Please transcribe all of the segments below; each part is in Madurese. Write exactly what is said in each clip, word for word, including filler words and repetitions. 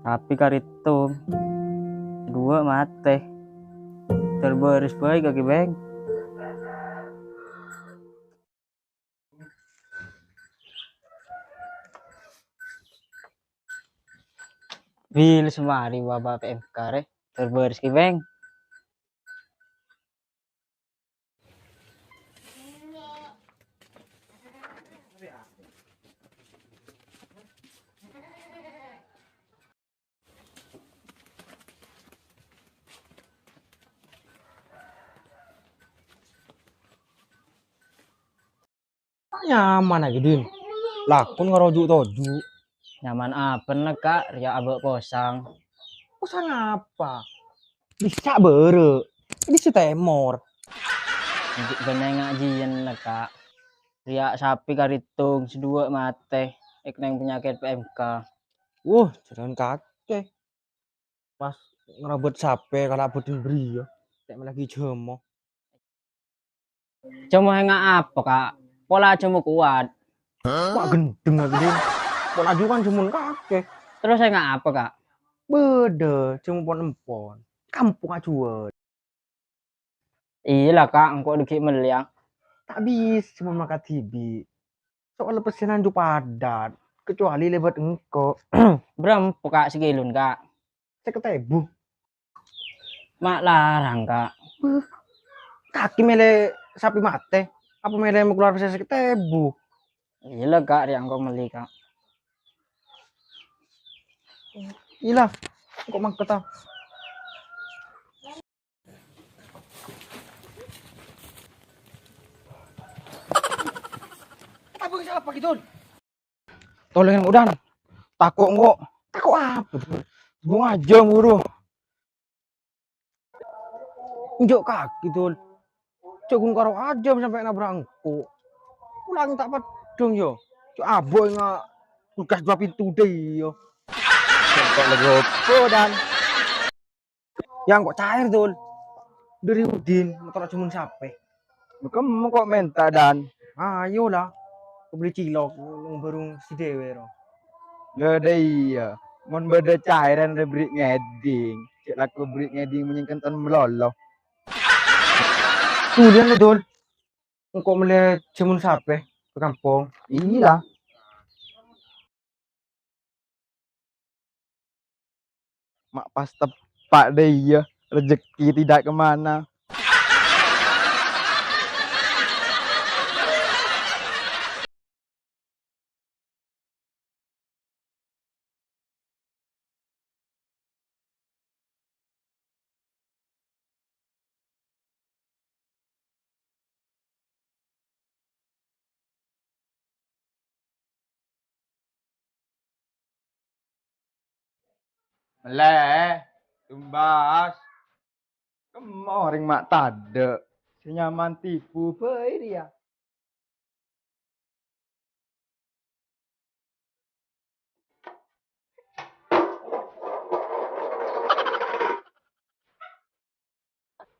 Sapè karètong, sè duwâ' matè. Tèr bârâs bhâi kakè, Beng. Bilâ samarè bâbâ P M K rè, tèr bârâs kakè, Beng. Nyaman aja, Din. Lakon ngaroju' toju'. Nyaman apana, Ka'? Rèya abâ' posang. Posang apa? Bisa bârâ'. Bisa tèmor. Bânnè ngajiyân la, Ka'. Rèya sapè karètong, sè duwâ' matè, èkennèng panyakèt P M K. Wuh, jhârân kakè. Pas ngarabât sapè, kala' bâdân bâriyâ. Cè' lagi jhâmo. Jhâmo sènga' apa, Ka'? Pola jhâmo kowat. Wah, gendheng aku, Din. Pola jhughân jhâmon kakè. Terros sènga' apa, Ka'? Bâdâ, jhâmo pon-empon. Kampong ajhuwâl. Iyâ la, Ka', engko' dâgghi' mellèya. Ta' bisa mon makadhibi'. Soal pèssèna anjhu padat, kecuali lèbât engko'. Bârâmpa, Ka', sakèlon, Ka'? Sèket èbu. Ma' larang, Ka'. Beuh, kakè mèlè sapè matè, apa mèlè makalowar pèssè sèket èbu? Iyâ la, Ka', rèya engko' mellè, Ka'. Iyâ la, engko' mangkata. Apa sapa gitu? Tolong, Udan. Tako' engko'. Tako' apa? Ghun ajâm, buru. Enjâ' kakè, Dul. Jhâ' ghun karo ajâm sampè' nabrak engko'. Pulang ta' peddhung, yâ. Jhâ' abâ' enga' kulkas dua pintu dâ' iyâ. Kok lagi opo, Dan? Yâ, engko' cair, Dul. Dâri Udin, motor jhâmon sapè. Kemma kok mènta, Dan? Ayo la, kabelli cilok neng bârung sè dâwâ, ro. Yâ, dâ' iyâ. Mon bâdâ cairan rè bherri' ngèdhing. Cè' lako bherri' ngèdhing mènyèng kènton malolo. Duliyân la, Dul. Engko' mellè jhâmon sapè ka kampong. Iyâ la. Ma' pas teppa' dâ' iyâ, rejeki tidak kemana. Mellè, tumbas. Kemma orèng ma' tadâ', sè nyaman tibu bhâi rèya.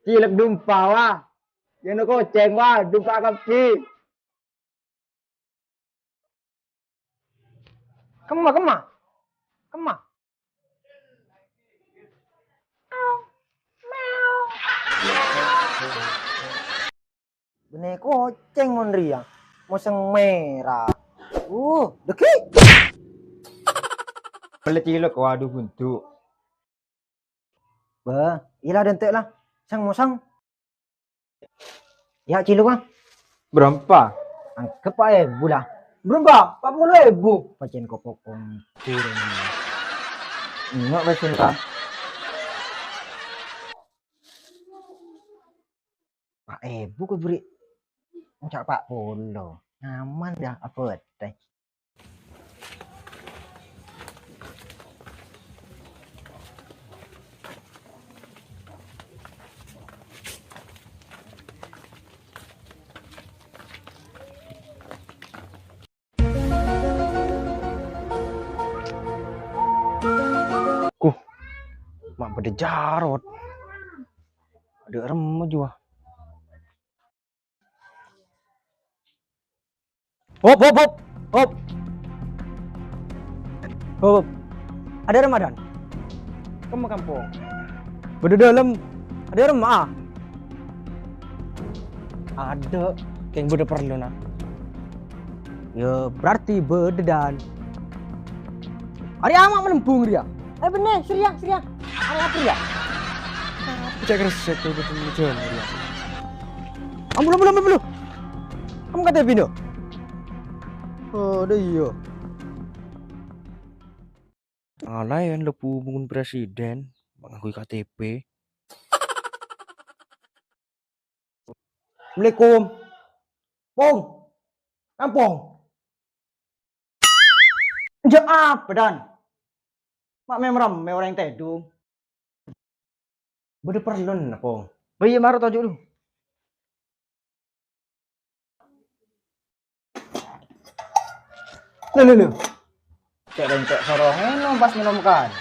Cilok dumpa, wa. Yâ, no kocèng, wa, dumpa kabbhi. Kemma, kemma. Kemma. Bânnè kocèng mon rèya. Mosèng mèra. Uh, dâgghi'. Mellè cilok, waduh, buntu. Bâh, iyâ la, dântè' la. Sèng mosèng. Yâ, cilok, ah. Bârâmpa? Angghep pa' èbu la. Bârâmpa? Pa' polo èbu. Pacèn kopok kong kurung. Enggak, pacèn, Kang. Pa' èbu kok bherri'. Ngoca' pa' polo. Nyaman yâ, abâtè. Kuh, ma' bâdâ Jarot. Adâ' remma jiyâ. Hop, hop, hop. Hop. Hop, hop. Adâ' remma, Dan? Kemma kampong? Bâdâ dâlem. Adâ' remma'a? Adâ', kèng bâdâ parlo, na. Ya, berarti bâdâ, Dan. Arèya ma' malembung rèya. Eh, bânnè, seriya, seriya. Arèya apa rèya? Cè' kresek tuh, betul, betul, rèya. Ambu, ambu, ambu, ambu. Kamu katanya bino? Oh, ada iya. Ala ya, lebbu bungun presiden, ngangguy K T P. Assalamualaikum. Pong. Kampong. Jâ' apa, Dan? Ma' mem-, rammè orèng tèdung. Bâdâ parlona, Pong. Oh iyâ, mara toju' lu. Lho, lho, lho. Cè' rèng cè' soro ngènom pas ngènom kan.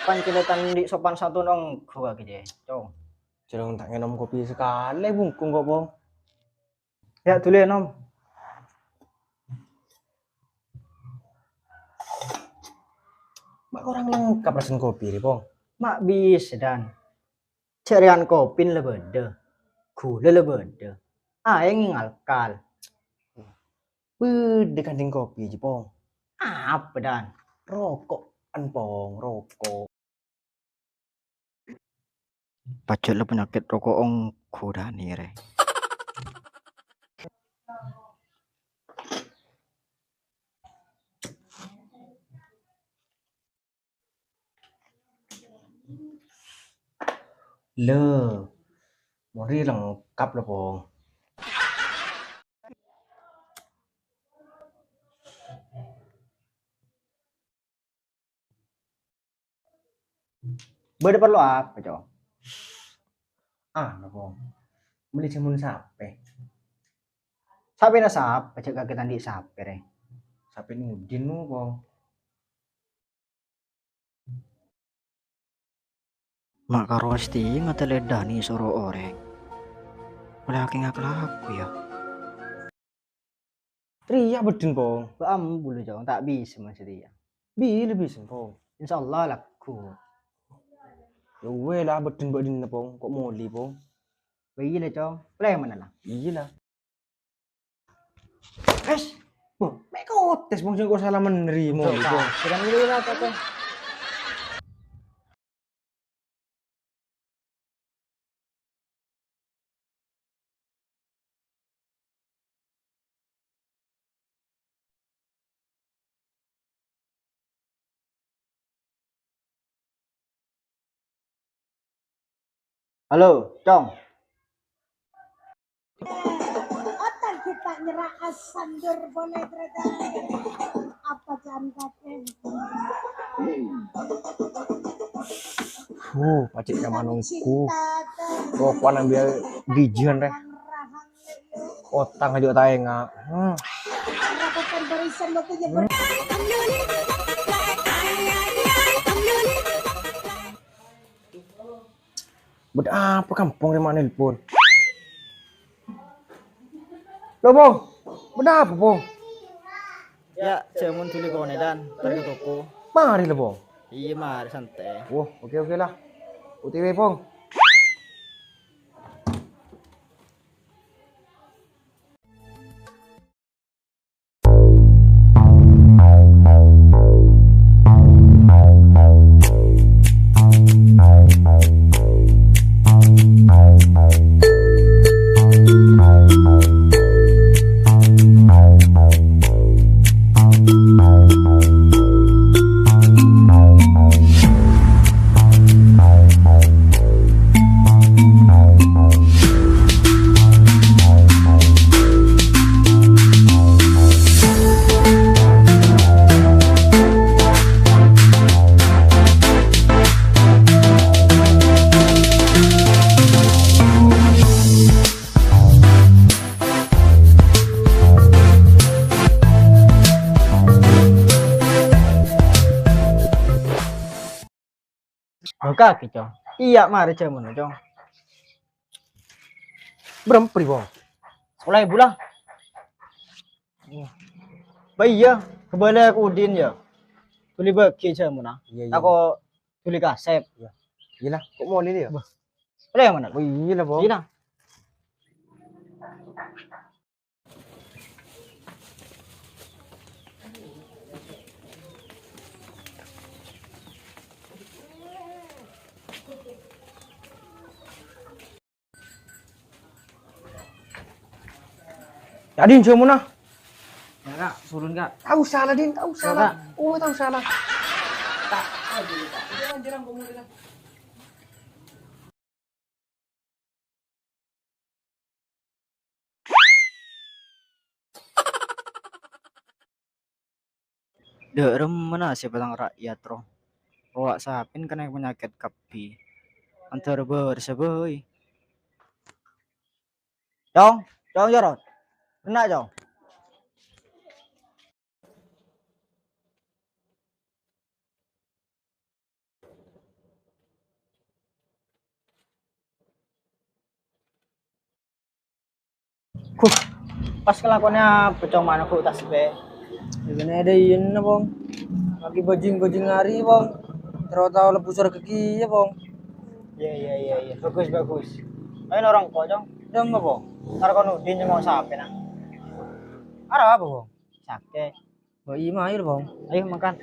Pancèn ta' andi' sopan santun ongghu ka kèya, Cong. Jârèng ta' ngènom kopi sakalè bungkong kok, Pong. Ya, dulu ya, Nom. Ma' korang lengkap rasan kopi rè, Pong. Ma' bisa, Dan. Jârèyan kopin la bâdâ, gula la bâdâ, aèng ngalkal. Bâdâ kandhing kopi jâ, Pong. Apa, Dan? Roko'an, Pong, roko'. Pajhât la panyakèt roko' ongghu, Dan, rè. Lho, mon rè lengkap la, Pong. Bâdâ parlo apa, Cong? Anu, Pong. Mellè jhâmun sapè. Sapèna sapa? Jâ' kakè ta' andi' sapè, rè. Sapèna Udin, no, Pong. Ma' karo astèya ngatalèdhâni soro orèng. Polè akèng akhlak, ya. Rèya bâdân, Pong. Bâ' ambu lu, Cong, ta' bisa masè rèya. Bilâ bisa, Pong? Insyaallah lagghu. Ya wè la, bâdân bâdânna, Pong. Kok molè, Pong? Bâ iyâ la, Cong. Polè mana la? Iyâ la. Es, Pong, mè' kotes, Pong, sengko' salaman nerima, Pong. Sedang ini lah, Pong. Halo, Cong. Otak kita nyerah asandur boleh beredar. Apa jangan kakek? Huh, pacèk zaman onggu. Roko'an ambil bijian, rè. Otang aja taenga. Hmm. Rapotan barisan waktunya ber- Bâdâ apa kampong rè ma' nelpon? Lho, Pong. Bâdâ apa, Pong? Ya, jhâmun dhuli konè, Dan. Entar ka toko. Marè la, Pong. Iyâ, marè, santè. Wah, oke, oke la. O T W, Pong. Buka ki, Cong. Iyâ, marè jhâmunna, Cong. Bârâmpa rè, Pong? Sapolo èbu la. Bâ iyâ, kabâlâ ka Udin, yâ. Dhuli bâgi jhâmunna. Iyâ, iyâ. Tako' Duli kasep. Iyâ lah, kok molè nè yâ? Bâh. Boleh mana? Oh iyâ lah, Bong. Iyâ lah. Jadi, jhâmona. Yâ, Kak, surun, Kak. Ta' osa la, Din, ta' osa la. Yâ, Kak. Oh, ta' osa la. Ta', aduh, Kak. Jhârâng, jhârâng, kamu jhârâng. Dâ' remma nasèbbhâ tang ra'yat, ro. Rowa sapèn kennèng panyakèt kabbhi. Mandhâr bârâssa bhâi. Cong, Cong, Jorot. Kennèng, Cong. Huh, pas kelakuannya pocong mana, Bu, tasbih. Ini ada iyâ, Bong. Lagi bajing-bajing hari, Bong. Terus tao lebu surga kèya, Bong. Iya, iya, iya, iya. Bagus, bagus. Ayo, orang pocong. Dem apa, Bong? Ntar kono din nyengok sapèn, nah. Arep apa, Bong? Sakè'. Oh, iya, ayo, Bong. Ayo, makan.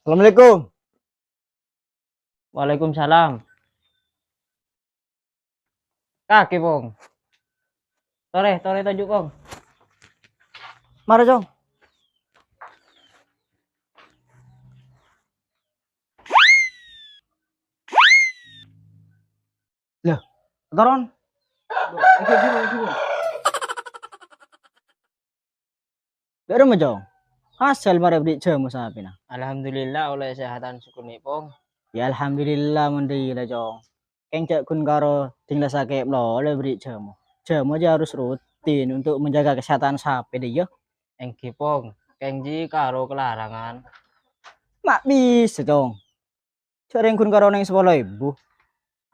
Assalamualaikum. Waalaikumsalam. Kakè, Bong. Torè, torè toju', Bong. Mara, Cong. Lah, toron. Dâ' remma, Cong. Hasèl marè bâri' jhâmo sapèna. Alhamdulillah, ollè sehatan sakonè', Pong. Yâ, alhamdulillah, mon dhâ' iyâ la, Cong. Kèng jhâ' ghun karo dhing la sakè' malolo bâri' jhâmo. Jhâmo jhâ' harus rutin untuk menjaga kesehatan sapè, dhâ' iyâ. Èngghi, Pong. Kèng jiyâ karo kalarangan. Ma' bisa, Cong. Jhâ' rèng ghun karo nèng sapolo èbu.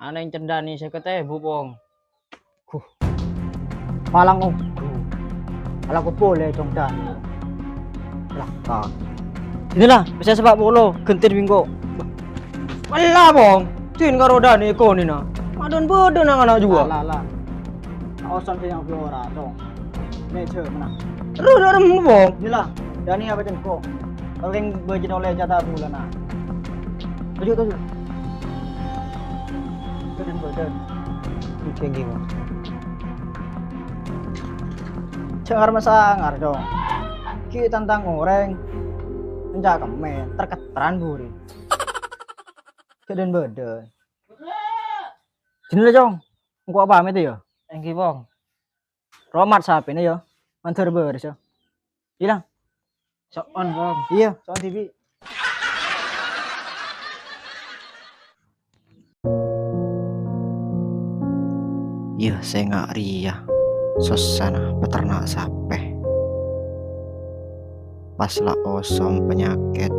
Anèng cendhâna sèket èbu, Pong. Huh. Palang, oh. Palang kok boleh, Cong, Dan. Lah, ta'. Inilah, bisa sepak polo, gentin bingko. Wala, Pong. Din karo Dani konèna. Madon bodo nang ana' jua. Lah, lah, lah. Osan sè nyambi ora, Cong. Meja mana? Terus ada apa, Bang? Inilah, Dani apa cengko? Kalau yang baju oleh jatah bulan, nah. Tujuh, tujuh. Badan, badan. Oke, gimana? Jangan masangar, Cong. Ki tantang orèng. Encak kemen, terketeran buri. Badan, badan. Jenis, Cong. Engko' pamit, yâ? Èngghi, Pong. Romat sapèna, yâ. Mandhâr bârâs, yâ. Ilang. So'on, Pong. Iyâ, so'on dhibi'. Yâ, sènga' rèya sossana paterna' sapè. Pas la osom panyakèt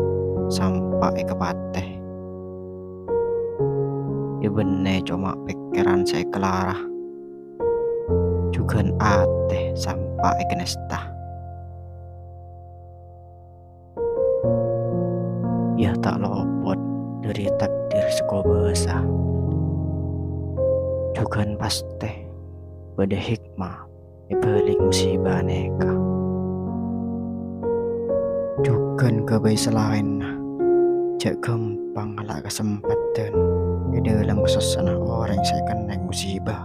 sampa' èkapatè. È bânnè coma pèkkèran sè èkalara, jhughân atè sampa' èkanèsta. Yâ, ta' lopot dhâri takdir sè kobâsa. Jhughân pastè bâdâ hikmah è bâlik musibâ nèka. Jhughân ghâbây salaènna, jhâ' ghâmpang ngala' kasempadhân è dhâlem kasossana orèng sè èkennèng musibâ.